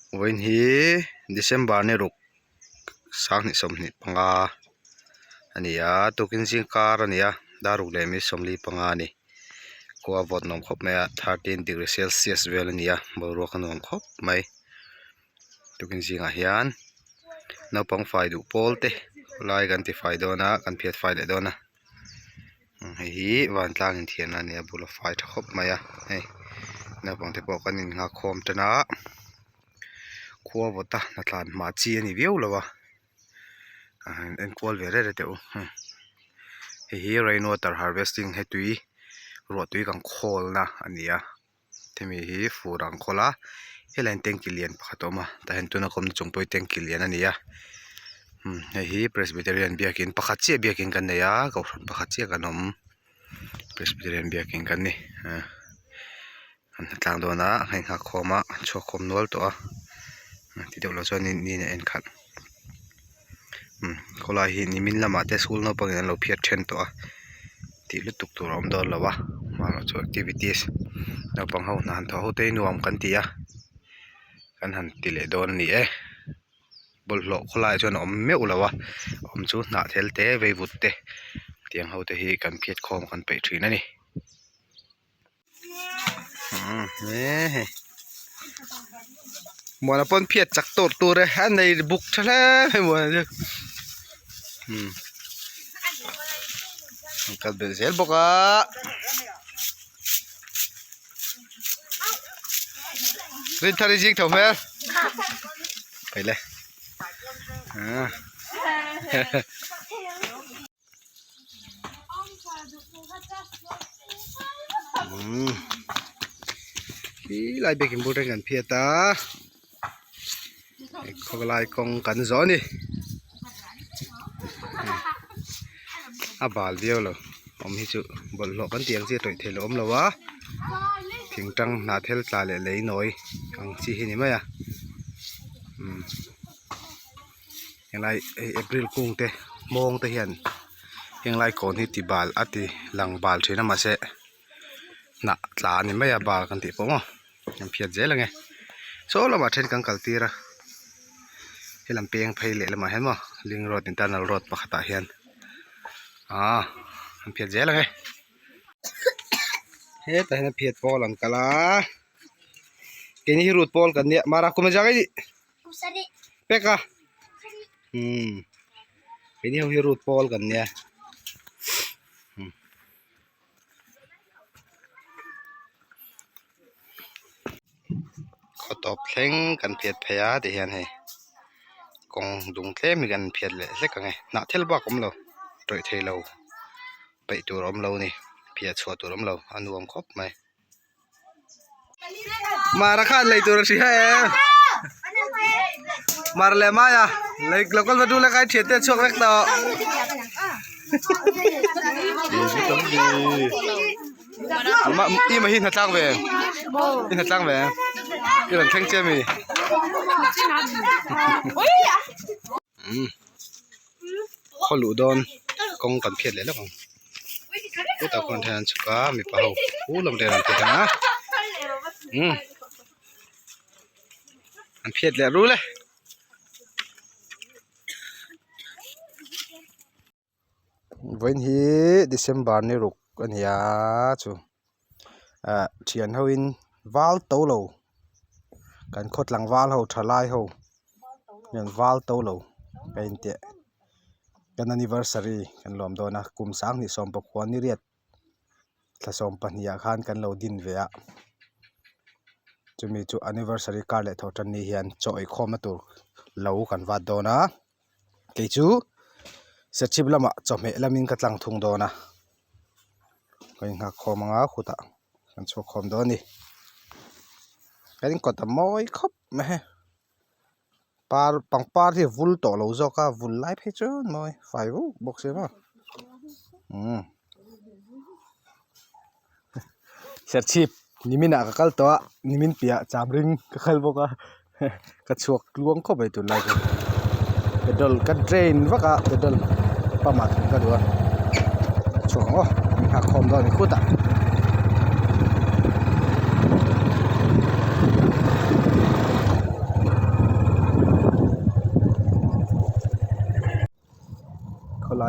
Vawiin hi December ni ruk sanghnih 25 a ni a tukin zingkar a ni a dar ruk leh minute 45 a ni khua vawt nuam khawp mai a thirteen degree celsius vel a ni a boruak a nuam khawp mai tukin zingah hian naupang fai duh pawl te khawlai kan ti fai dawn a kan phiat fai leh dawn a. Hei hi vantlang inthiarna a ni a bul a fai tha khawp mai a hei naupang te pawh kan innghak khawm tan a khua vawt a hna tlan hma chi a ni viau lo a han enkual ve rere teh u hei hi rain water harvesting he tui ruah tui kan khawl na a ni a. Hemi hi fur ang khawl a helai hian tanky lian pakhat a awm a tah hian tuna ka awmna chung pawh hi tanky lian a ni a umm hei hi presbyterian biakin pakhat chiah biakin kan nei a kohhran pakhat chiah kan awm presbyterian biakin kan ni ah an tlang dawn a a inghak khawm a an chhuak khawm nual tawh a ti deuh loh chuan ni a en khalh umm khawlai hi nimin lamah te school naupang in an lo phiat then tawh a tih lutuk tur a awm dawn lo a amaherawhchu activities naupang ho hna han thawh ho te hi nuam kan ti a kan han ti leh dawn a ni e bawlhhlawh khawlaiah chuan a awm meuh lo a awm chu hnah thel te veivut te tiang ho te hi kan phiat khawm kan peih thin a ni. Muana pawn phiat chak tur tur e a nei buk tha hle mai muana chu umm an kal belh zel bawk a Rinthari zing tho hmel hei le ah. Khi lai biakin bul reng kan phiat a khawlai kawng kan zawh a ni a bal viau lo awm hi chu bawlhhlawh kan tih ang chi a tawih theih loh a awm lo a thing tang hnah thel tla leh lei nawi ang chi hi a ni mai a umm. Helai hei april kung te hmawng te hian henglai kawn hi ti bal a ti lang bal thin a mahse hnah tla a ni mai a bal kan tih pawh maw kan phiat zel ang e saw lamah then kan kal tir a helam peng phei leh lamah hian maw link road internal road pakhatah hian aaa an phiat zel ang e hetah hian a phiat pawl an kal a keini hi rut pawl kan nia mara kum a zang pek a umm keini ho hi rut pawl kan nia umm khaw tawp thleng kan phiat phei a ti hian hei kawng dung tlem hi kan phiat leh hlek ang e hnah thil bak a awm lo tawih thei lo peih tur a awm lo a ni phiah chhuah tur a awm lo a nuam khawp mai. Mara khan lei tur a hria em Mara leh Maya lei local va du le kai thian te chhuak vek tawh ma i ma hi hna tlak ve i hna tlak ve i rawn thleng che mi khaw luh dawn kawng kan phiat leh lawk ang. Chutah khuan then an chhuk a mipa ho fu lam te an phiat ang a umm an phiat leh rul e. Vawiin hi December ni ruk a ni a chu ah thian ho in val to lo kan khaw tlangval ho thalai ho hian val to lo a intiah. Kan anniversary kan lawm dawn a kum sanghnih sawmpakua ni riat thla 12 ah khan kan lo din ve a chumi chu anniversary kar leh tho tan ni hian chaw ei khawmna tur lo kan vat dawn a kei chu sechhip lamah chawhmeh lamin ka tlang thung dawn a ka inghak khawm ang a khutah kan chhuak khawm dawn a ni kan inkawt a mawi khawp mai he. Par pangpar hi a vul tawh lo zawk a vul lai phei chuan mawi fai vuk bawk si maw umm serchhip nimin ah ka kal tawh a nimin piah chamring ka kal bawk a ka chhuak tluang khawp mai tunlai chu petrol ka drain vak a petrol pump ah thun ka duh a chhuak ang aw min nghak khawm dawn a ni khutah.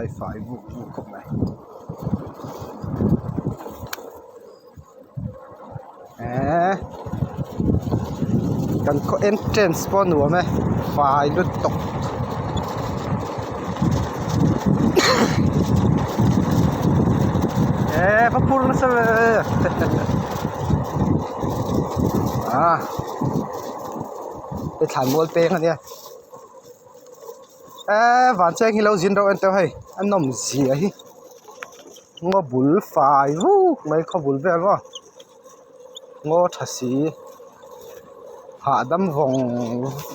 mai fai vuk vuk khawp mai eee kan khaw entrance pawh a nuam e fai lutuk eee va phur nasa ve ah hei thlanmual peng a nia eee van cheng hi lo zin reuh en teuh hei a nawm zia hi. Ngaw bul fai vuk mai khaw bul vel maw ngaw tha si hahdam vawng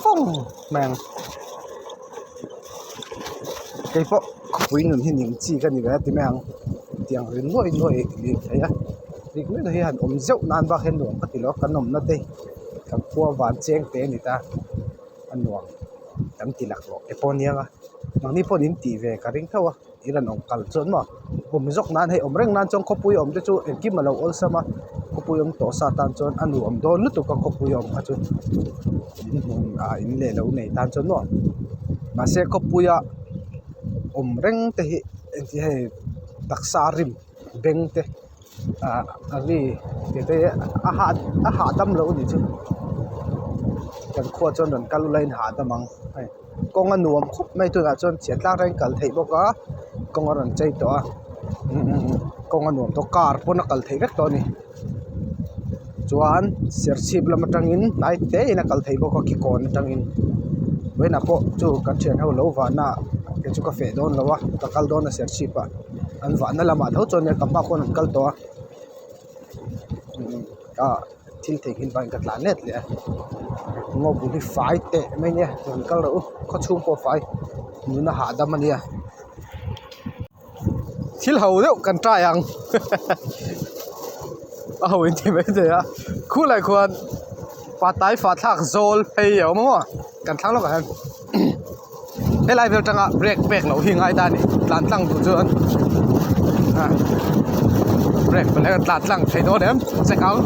vawng mai ang keipawh khawpui nun hi ning chi ka ni ve a ti mai ang tiang ri nuai nuai ri thei a ri nuai nuai hi han awm zeuh nan bak hian nuam ka ti lo a kan awmna te kan khua van cheng te a ni ta a nuam kan ti laklawh te pawh a nia nga mahni pawh in tih ve ka ring tho a. I rawn awm kal chuan maw awm zawk nan hei awm reng nan chuan khawpui awm te chu engkim a lo awlsam a khawpui awm tawh sa tan chuan a nuam dawn lutuk a khawpui awm kha chu in hmun ah in leh lo nei tan chuan maw mahse khawpuia awm reng te hi engti hei taksa rim beng te. Ah a ri tih te hi a hah a hahdam loh a nih chu kan khua chuan rawn kal ula in hahdam ang hei kawng a nuam khawp mai tunah chuan chhiat tlak reng kal theih bawk a kawng a rawn chei tawh a kawng a nuam tawh car pawn a kal theih vek tawh a ni chuan serchhip lam atangin hnai te in a kal theih bawk a kikawn atangin vawiinah pawh chu kan thian ho lo vahna te chu ka feh dawn lo a ka kal dawn a serchhip ah. An vahna lamah tho chuan nia ka hma khawn an kal tawh a ah thil theihnghilh vangin ka tlan let leh a ngaw bul hi fai teh mai nia rawn kal rawh u khaw chhung pawh a fai nuna hahdam a nia thil ho deuh kan try ang a ho in ti mai thei a khulai khuan patai fah thlak zawl phei a awm ang aw kan thlang lawkah hian. Helai vel atanga brake pek loh hi ngai ta a ni tlan tlang duh chuan ah brake pawh hian tlan tlang thei dawn em check ang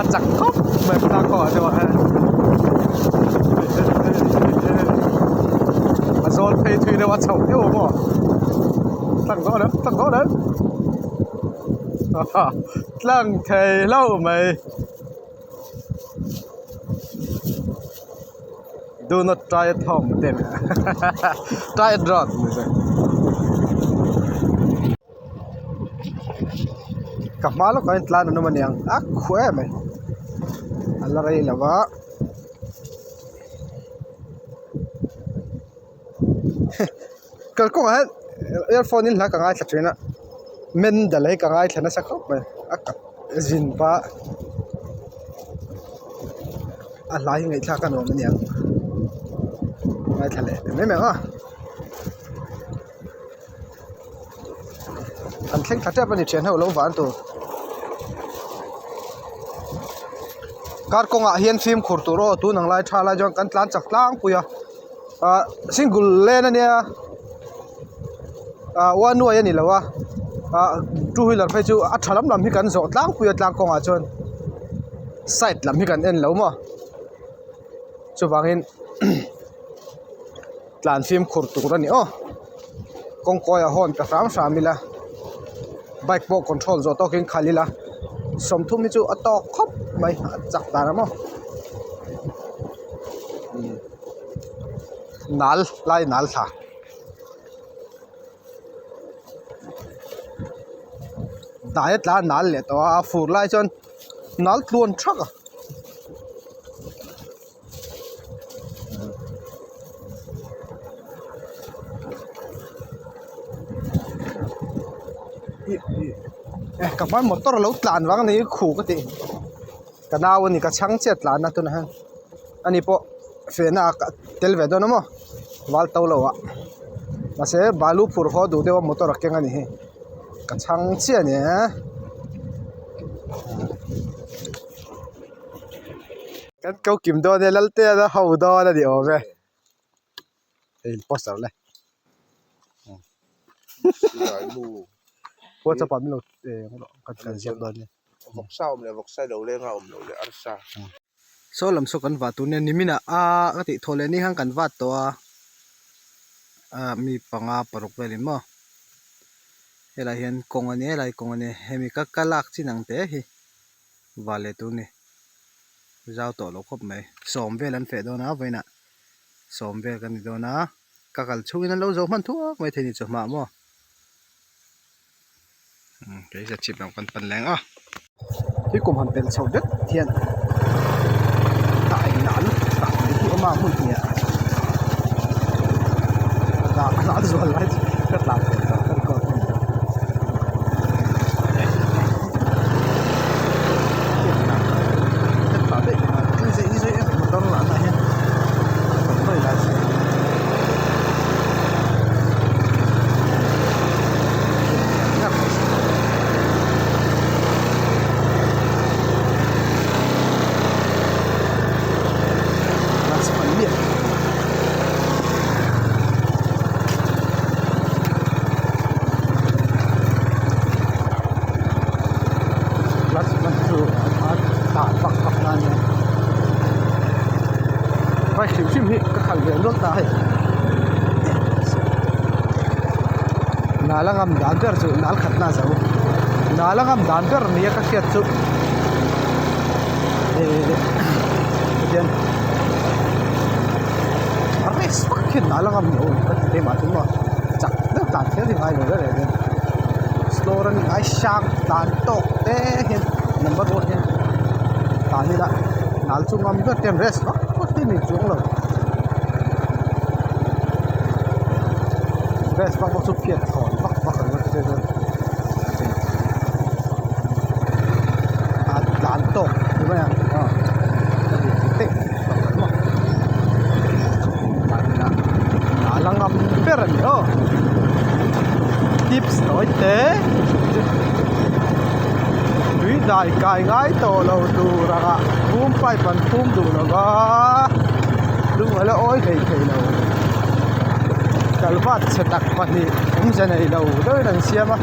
a chak khawp mai tlang kawngah chuan a zawl phei thui deuh a chho deuh a maw tlang dawn em tlang dawn em tlang thei hlauh mai. Do not try at home te try at road ka hma lawkah hian tlan an awm aniang a khuh em mai a la rei lo va kalkawngah hian earphone in hla ka ngaithla thin a mendal hi ka ngaithla nasa khawp mai a ka zin pah a hla hi ngaihthlak a nuam aniang ngaithla leh ta mai mai ang a an thleng thla tep a ni thian ho lo van tur kar kawngah hian fimkhur tur aw tun ang lai tha lai chuan kan tlan chak tlangpui a. ah single lane ania ah one way ani lo a ah two wheeler phei chu a tha lam lam hi kan zawh tlangpui a tlang kawngah chuan side lam hi kan en lo maw chuvangin tlan fimkhur tur ani aw kawng kawi ah hawn ta hram hram ila bike pawh control zawh tawkin khalh ila sawmthum hi chu a tawk khawp mai a chak dan ang maw. Nal lai nal thla dai a tla nal leh tawh a a fur lai chuan nal tluan thak a. Ka hma motor a lo tlan vang a ni khu ka tih. Ka nau a ni ka chhang chiah tlan a tunah hian ani pawh fehna ah tel ve dawn a maw val to lo ah mahse balu phur haw duh deuh a motor a keng a ni hi ka chhang chiah a ni e kan ko kim dawn e Laltea a ho dawn a ni awm e. Hei poster le WhatsApp ah min lo kan kan ziak dawn nia. Vawksa awm leh vawksa lo lenga awm loh leh arsa. Saw lam saw kan vah tur nia nimin ah a ka tih thawh leh ni khan kan vat tawh a. ah mi panga paruk velin maw helaiah hian kawng a nia helai kawng a nia hemi ka ka lak chin ang te hi val leh tur a ni zau tawh lo khawp mai sawm vel an feh dawn a vawiinah sawm vel kan ni dawn a ka kal chhungin an lo zo hman thuak mai thei a ni chawhma maw. Kei zet chhip lam kan pan leng a. Tui kum han pel chho det hian a in a lutuk tak mai hi awm a hmun hnih ah a dah a zual lai chu ka tlan ve tawh ka record hman lo. Motor lah na hian lai chu. Bike hrim hrim hi ka khalh ve nual ta a hei. Nal a ngam dan ber chu nal khat na zo nal a ngam dan ber nia ka hriat chu eh tihian a race vak hian nal a ngam lo ka ti keimah chu maw chak deuh tlan kher hi ngai lo reng reng hian slow running ai hrang tlan tawk te hian number ruat hian tlan ila nal chu ngam ber te hian race vak vak hi a ni chuang lo. Dress vak vak chu phiat thawn vak vak ang a ti dawn a tlan tawk ni mai ang aw a ti tek tawh ang maw a la ngam ber a ni aw tips tawi te tui dai kai ngai tawh lo tur anga phum pipe an phum duh lo va lung a la awi hlei thei lo kalvat chhe tak pahnih awmze nei lo deuhin an siam a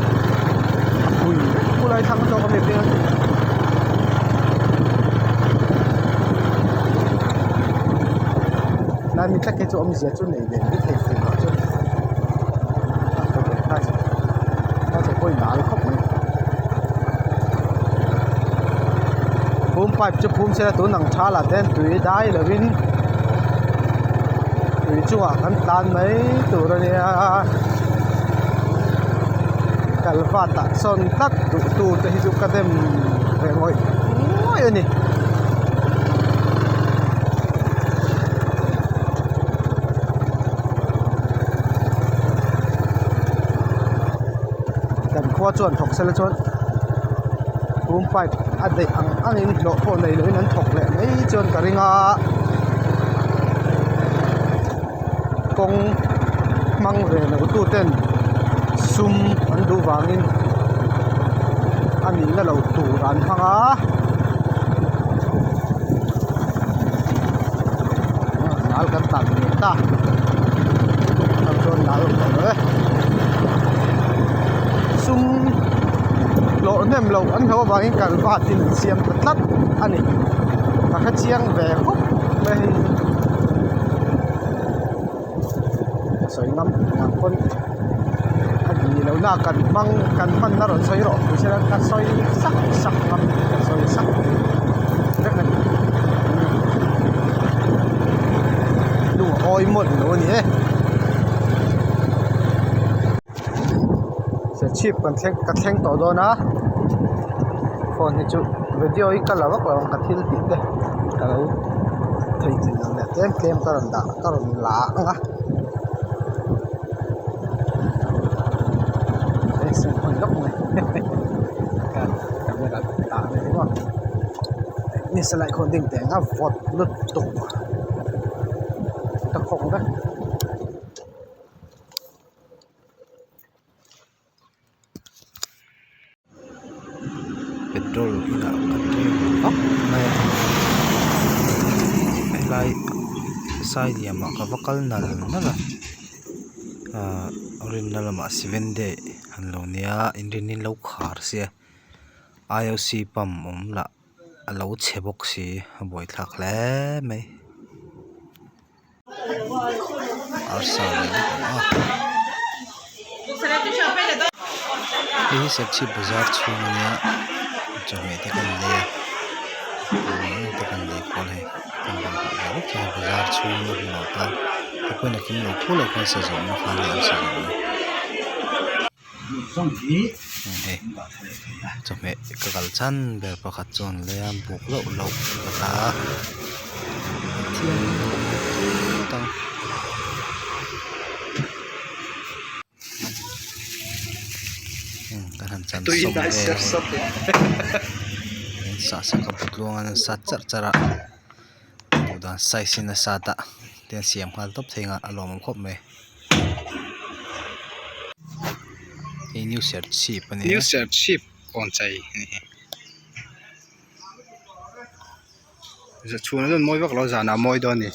a pui vek khulai thlang zawk ami piang a tlai mi thlek hi chu awmzia chu nei ve mai thei fur lo chu phum pipe chu phum sela tun ang tha lah ten tui dai lovin tui chungah kan tlan mai tur a nia kalvat ah sawn tlat duh tu te hi chu ka dem ve ngawih ngawih a ni. Kan khua chuan thawk sela chuan room pipe a daih ang angin hlawh pawh nei loin an thawk leh mai chuan ka ring a kawng hmang ve lo tu ten sum an duh vangin a nihna lo tur an hmang a. Nal kan tlan ve ta tah chuan nal awm tawh lo e sum hlawh hnem loh an hlauh avangin kalvatin an siam ta tlat a ni ka hre chiang ve khawp mai a hei ka sawi ngam ang pawn a ni loh na kan hmang kan hmanna rawn sawi rawh tih sela ka sawi sak sak ngam ka sawi sak vek a ni lung a awi mawlh lo a ni e serchhip kan thleng ka thleng tawh dawn a phone hi chu video hi ka la vak lo ang ka thil tih te ka lo theihnghilh lo leh tlem tlem ka rawn dah ka rawn la ang a. Ni salai khaw ding teh ang a vawt lutuk ka khawk vek. Petrol inah kan rem vak mai a helai sailiamah ka va kal nal nal a ahh rinna lamah seven day an lo nia inrin in lo khar sia I O C pump awm lah a lo chhe bawk si a buaithlak hle mai. Arsa lei vek ang a. Hei hi Serchhip bazar chhung ania chawhmeh te kan lei a eng te kan lei kual hei kan rawn hmuh ve vek thei a bazar chhung a hmu lo tan te pawhin a kim lo phur lo khan sa zawrhna kha ania an sa zawrhna hei chawhmeh ka kal chhan ber pakhat chuan lei a buk loh loh ka ta thiang tang. Kan han chan sawm vel hei an sah sak a but luang an sat charh charh a duh dan size in a sat a te an siam nghal tawp thei ang a lawmawm khawp mai hei new serchhip a ni a new serchhip kawn chei a ni hi chhun a rawn mawi vak lo zanah a mawi dawn a ni.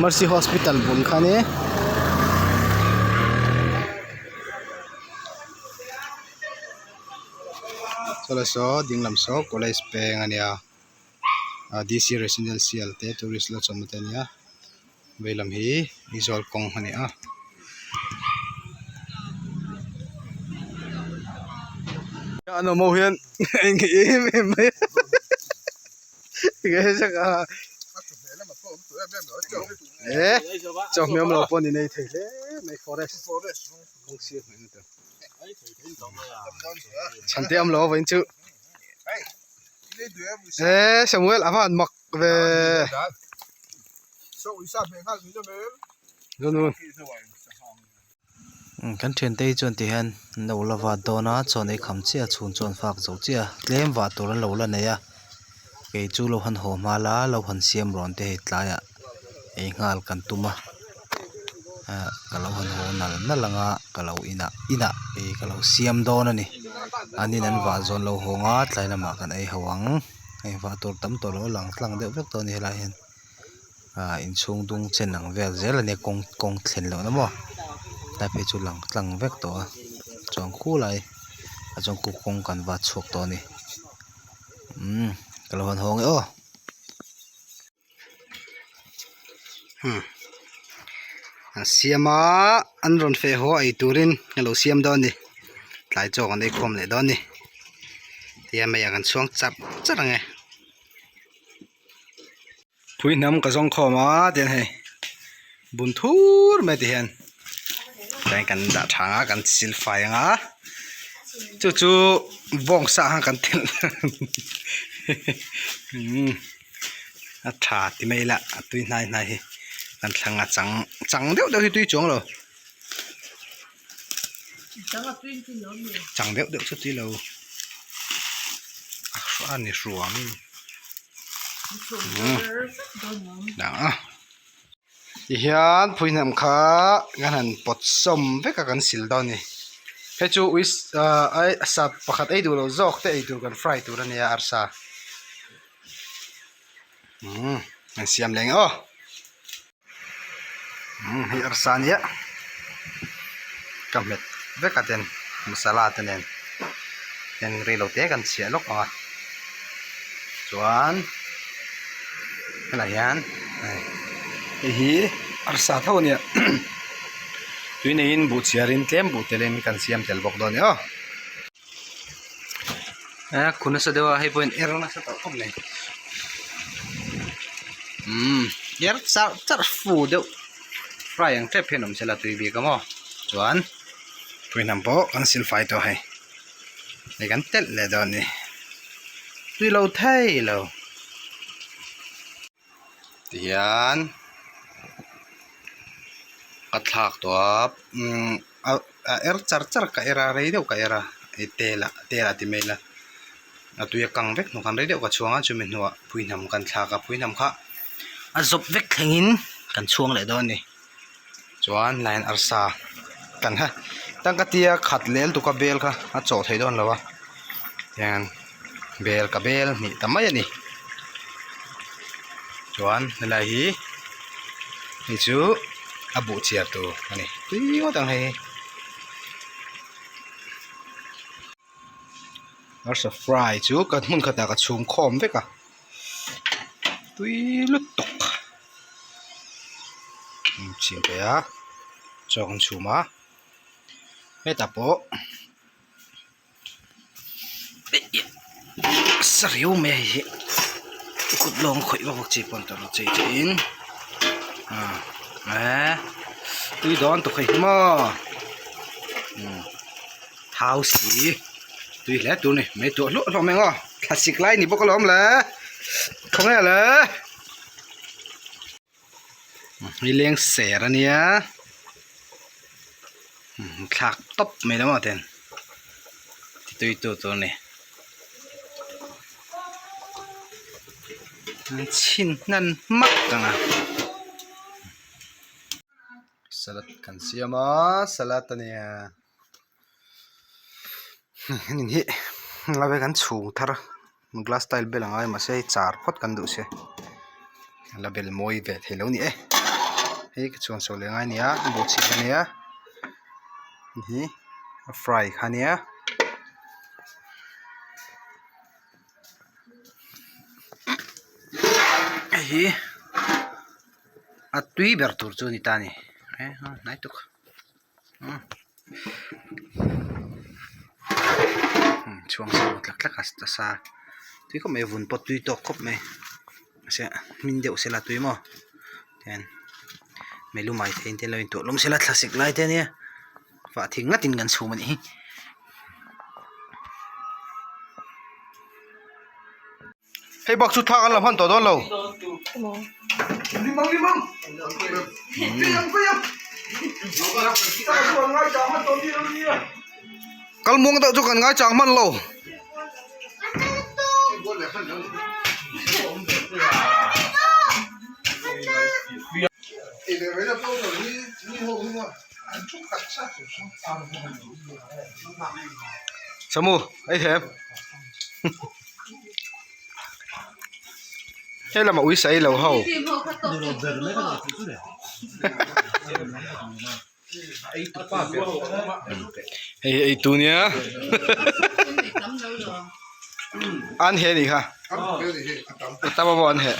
Mercy hospital bul kha ni chulai saw ding lam saw college peng a nia ah D C residential te tourist lodge awmna te a nia vei lam hi Aizawl kawng a ni a. An awm ho hian a inngei em em mai a e chawhmeh awm lo pawh an inei thei hle mai forest kawng sir hmeh na tur chhante awm lo a vawiin chu e Samuel a va han mak ve Kan thiante hi chuan ti hian an lo la vat dawn a chuan ei kham chiah a chhun chuan fak zo chiah a tlem vah tur an lo la nei a kei chu lo han haw hma la lo han siam rawn te hei tlaiah ei nghal kan tum a ah ka lo han haw nal nal ang a ka lo inah inah ei ka lo siam dawn a ni an in an vah zawn lo hawng a tlai lamah kan ei ho ang hei vah tur tam tawh lo a lang tlang deuh vek tawh a ni helaiah hian. Ahh inchhung dung chen ang vel zel ania kawng kawng thlen lohna maw tlai phei chu lang tlang vek tawh a chuan khulai ah chuan khu kawng kan va chhuak tawh a ni umm ka lo han hawng e aw. An siam a an rawn feh haw ei turin a lo siam dawn a ni tlai chaw kan ei khawm leh dawn a ni tia mei ah kan chhuang charh charh ang e. Phui hnam ka zawng khawm a tiang hei bun thur mai ti hian tiang kan dah tha ang a kan sil fai ang a chu chu bawng sa ang kan telh umm a tha ti mai ila a tui hnai hnai hi kan thlang a chang chang deuh deuh hi tui chuang lo chang deuh deuh chu tui lo a ni hruam. Tihian phuihnam kha kan han pawt sawm vek a kan sil dawn a ni hei chu ui ahh ai sap pakhat ei duh loh zawk te eitur kan fry tur a nia arsa umm kan siam leh ang e aw umm hei arsa a nia ka hmet vek a ten masala te nen eng rei lo te kan chhiah lawk ang a chuan helaiah hian hei hi arsa tho a nia tui neiin buh chhiarin tlem buh telin kan siam tel bawk dawn a ni aw. A khu nasa deuh a hei pawhin er nasa tawh khawp mai umm er charh charh fu deuh fry ang tep hian awm sela tui bik a maw chuan tui hnam pawh kan sil fai tawh hei hei kan telh leh dawn a ni tui lo thei lo. Tihian ka thlak tawh a umm a er char char ka er a rei deuh ka er a hei tel ah tel ah ti mai ila a tui a kang vek hnu khan rei deuh ka chhuang a chumi hnuah phuihnam kan thlak a phuihnam kha a zawp vek thlengin kan chhuang leh dawn a ni chuan line arsa kan ha tangka tia khat lel tuk a bel kha a chawh thei dawn lo a tihian bel ka bel hnih ta mai a ni chuan helai hi hei chu a buh chhiar tur a ni tui ngawt ang hei hi. Arsa fry chu ka hmun khatah ka chhum khawm vek a tui lutuk chhim thei a chaw kan chhum a hetah pawh sa riau mai a hei hi kut lawng khawih vak vak chi pawh ni tawh lo chei cheiin ah tui dawn tawh hei hi maw thau si tui hle tur a ni mai tuah hluah hluah mai ang aw thlasik lai ni bawk alawm le khawnge le. Hei leng ser a nia thlak tawp mai lo maw ten ti tui tu tur a ni an chhin hnan hmak ang a salad kan siam a salad a nia heng hi a bek an chhung thar glass tile bel ang ai mahse hei char phawt kan duh sia a la bel mawi ve thei lo a ni e hei ka chhuan chho leh ngai a ni a buhchiap a nia hi a fry kha a nia. Hei hi a tui ber tur chu a ni ta a ni hnai tuk. Chhuang sa tlak tlak a sa tui khawp mai a vun pawh tui tawk khawp mai mahse hmin deuh sela tui maw tihian meilumai theihin te an lo intuah hlawm sela thlasik lai te ania vah thing ngatin kan chhum a nih hi. Hei bak chu thak an la hman tawh dawn lo. Kal muang deuh chu kan ngai chang hman lo. Samu, ei them. He lamah ui sai lo ho. Hei hi ei tu nia. An he ni kha. A tam a maw an heh.